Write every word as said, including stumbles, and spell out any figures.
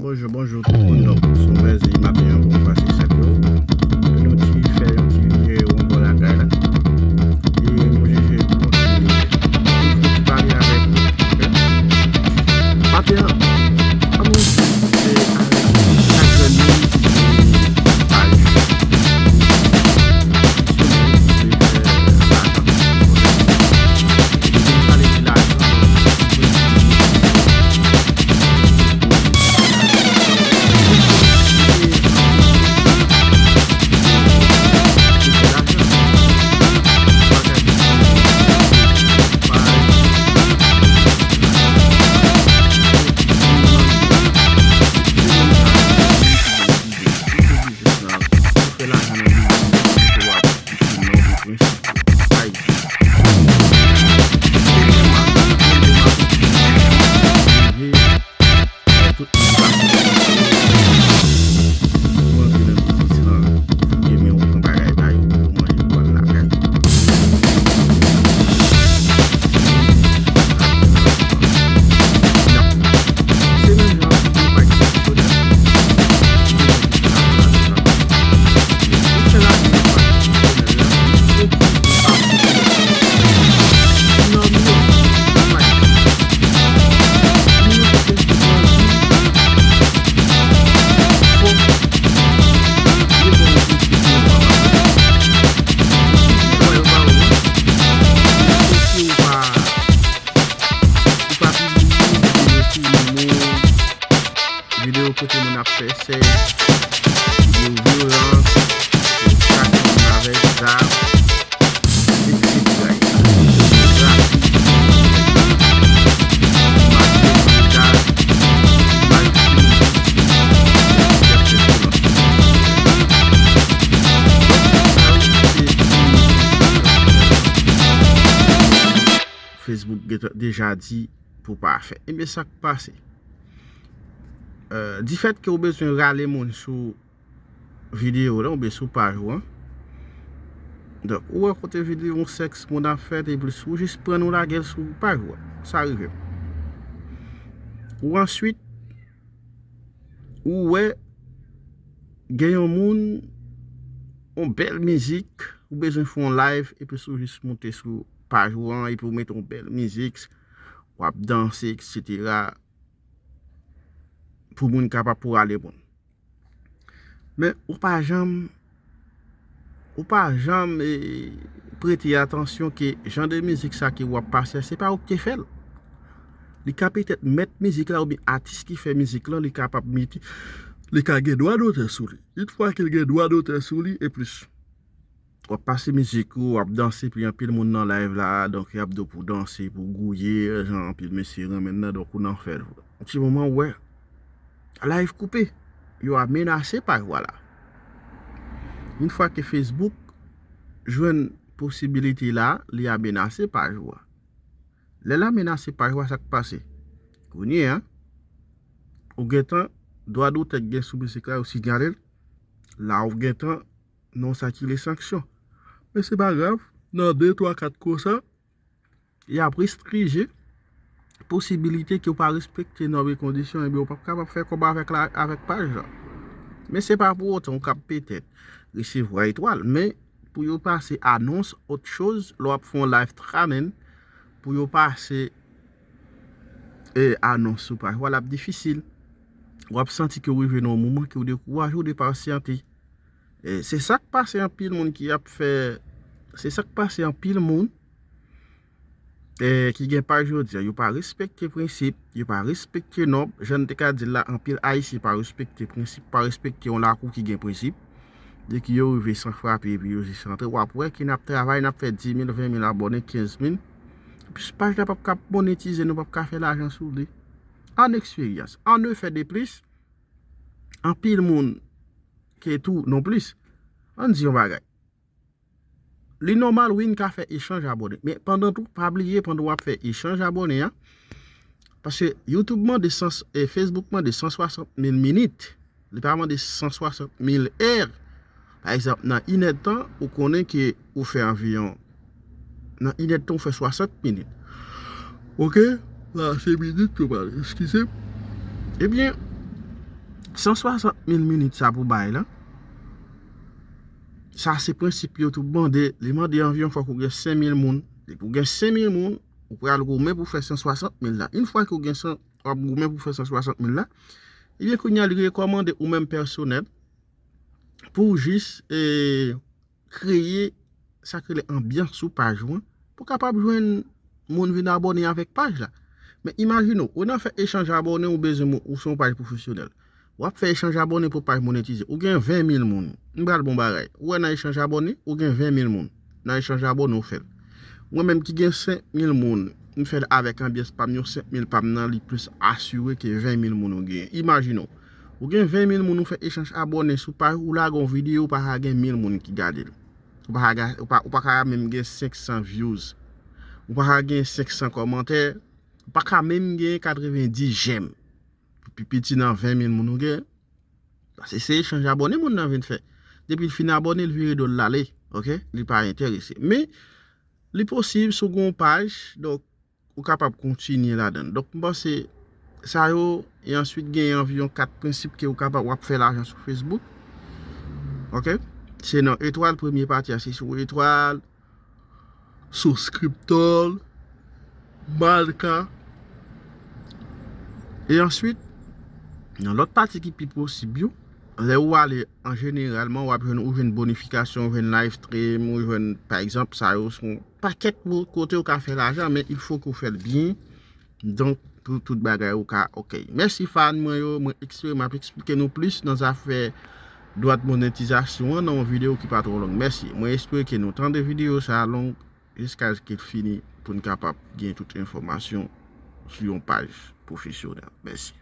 Bonjou, bonjou tout moun. Donk, sou mèzi maten an, bon, pase sa yo. Nou ti fè yon ti vire yon bò lakay la. E nou jije pou nou ti, nou ti pale avèk nou. Maten an, an nou se avèk chak grenn moun ki gen paj. Videyo kote moun ap fè sèks, videyo vyolans, sa ki gen avèk zam, etsetera. Etsetera. Facebook gentan deja di pou pa fè. Ebyen, sa k pase? Euh, difèt ke ou bezwen rale moun sou videyo la, oubyen sou paj ou an. Donk, ou wè kote videyo yon sèks moun ap fèt, epi ou jis pran l ou lage l sou paj ou an. Sa rive. Ou answit, ou wè gen yon moun, yon bèl mizik, ou bezwen fè yon live, epi ou jis moute sou paj ou an, epi ou mete yon bèl mizik, w ap danse, etsetera, pou moun kapab pou rale moun. Men ou pa janm, ou pa janm, eh, prete atansyon ke jan de mizik sa ke w ap pase a, se pa ou ki te fè l. Li ka petèt mèt mizik la oubyen atis ki fè mizik lan, li kapab mete, li ka gen dwa dotè sou li. Yon fwa ke l gen dwa dotè sou li, e plis. W ap pase mizik ou, w ap danse, epi anpil moun nan live la, donk y ap di w pou w danse, pou w gouye, jan anpil mesye renmen nan, donk ou nan fè l. Yon ti moman, w wè, live koupe. Yo a menase paj ou a la. Yon fwa ke Facebook jwenn posibilite la, li a menase paj ou a. Lè l a menase paj ou a, sa k pase? Kounye a, ou gentan, dwa dotè k gen sou mizik la, yo sinyale l. La ou gentan non sakile sanksyon. Men se pa grav, nan de, twa, kat konsa, y ap restrinje posibilite ke w pa respekte nòm e kondisyon, ebyen, ou p ap kapab fè kòb avèk la, avèk paj la. Men se pa pou otan ou k ap petèt resevwa etwal, men pou yo pase anons, ot choz, lè w ap fè yon live tranen, pou yo pase, e, anons sou paj, w a l ap difisil. W ap santi ke w rive nan yon moman ke w dekouraje, w depasyante. E, se sa k pase anpil moun ki ap fè, se sa k pase anpil moun, e, ki gen paj jodi a. Yo pa respekte prensip, yo pa respekte nòm. Jan n te ka di l la, anpil Ayisyen pa respekte prensip, pa respekte yon lakou ki gen prensip. Depi yo rive san frape, epi yo jis rantre, w ap wè ke n ap travay, n ap fè dis mil, ven mil abòne, kenz mil. Paj la p ap ka monetize, nou p ap ka fè lajan sou li. An eksperyans, an efè de plis, anpil moun ke tou non plis. Ann di yon bagay. Li nòmal, wi, n ka fè echanj abòne. Men pandan tou, pa bliye, pandan w ap fè echanj abòne a, paske YouTube mande san, e, Facebook mande san swasant mil minit. Li pa mande san swasant mil è. Pa egzanp, nan inèdtan, ou konnen ke ou fè anviwon, nan inèdtan, ou fè swasant minit. Oke? La, se minit yo pale. Eskize m. Ebyen, San swasant mil minit sa pou bay la, sa se prensip yo tou mande. Li mande anviwon fòk ou gen senk mil moun. Depi ou gen senk mil moun, ou pral goumen pou fè san swasant mil la. Yon fwa ke ou gen san, w ap goumen pou fè san swasant mil la, ebyen kounye a li rekòmande ou menm pèsonèl pou w jis e, kreye sa k rele anbyans sou paj ou an, pou kapab jwenn moun vin abòne avèk paj la. Men imajine w, ou nan fè echanj abòne, ou bezwen moun, ou se yon paj pwofesyonèl. W ap fè echanj abòne pou paj monetize. Ou gen ven mil moun. M pral bon bagay. Ou wè nan echanj abòne, ou gen ven mil moun. Nan echanj abòne, ou fè l. Mwen menm ki gen senk mil moun, m fè l avèk anbyans pa m yo, senk mil pa m nan, li plis asire ke ven mil moun ou genyen. Imajine w, ou gen ven mil moun, ou fè echanj abòne sou paj, ou lage yon videyo, ou pa ka gen mil moun ki gade l. Ou pa ka, ou pa, ou pa ka menm gen senk san views. Ou pa ka gen senk san kòmantè. Ou pa ka menm gen katrevenndis jèm. Pi piti nan ven mil moun ou gen. Paske se echanj abòne moun nan vin fè. Depi l fin abòne, l vire do l l ale. Oke? Li pa enterese. Men, li posib si w gen yon paj, donk, ou kapab kontinye ladan l. Donk, m panse sa yo, e answit gen anviwon kat prensip ke ou kapab w ap fè lajan sou Facebook. Oke? Se nan etwal, premye pati a, se sou etwal, Subscriptor, Marca. E answit, nan lòt pati ki pi posib yo, lè ou ale an jeneralman, w ap jwenn, ou jwenn bonifikasyon, ou jwenn live stream, ou jwenn, pa egzanp, sa yo se yon pakèt mo-, kote ou ka fè lajan, men il faut que ou fè l byen. Donk, pou tout bagay ou ka oke. Mèsi fan mwen yo, mwen espere m ap eksplike nou plis nan zafè dwa monetizasyon an nan yon videyo ki pa twò long. Mèsi. Mwen espere ke nou tande videyo sa a long jiskaske l fini pou n kapab gen tout enfòmasyon sou yon paj pwofesyonèl. Mèsi.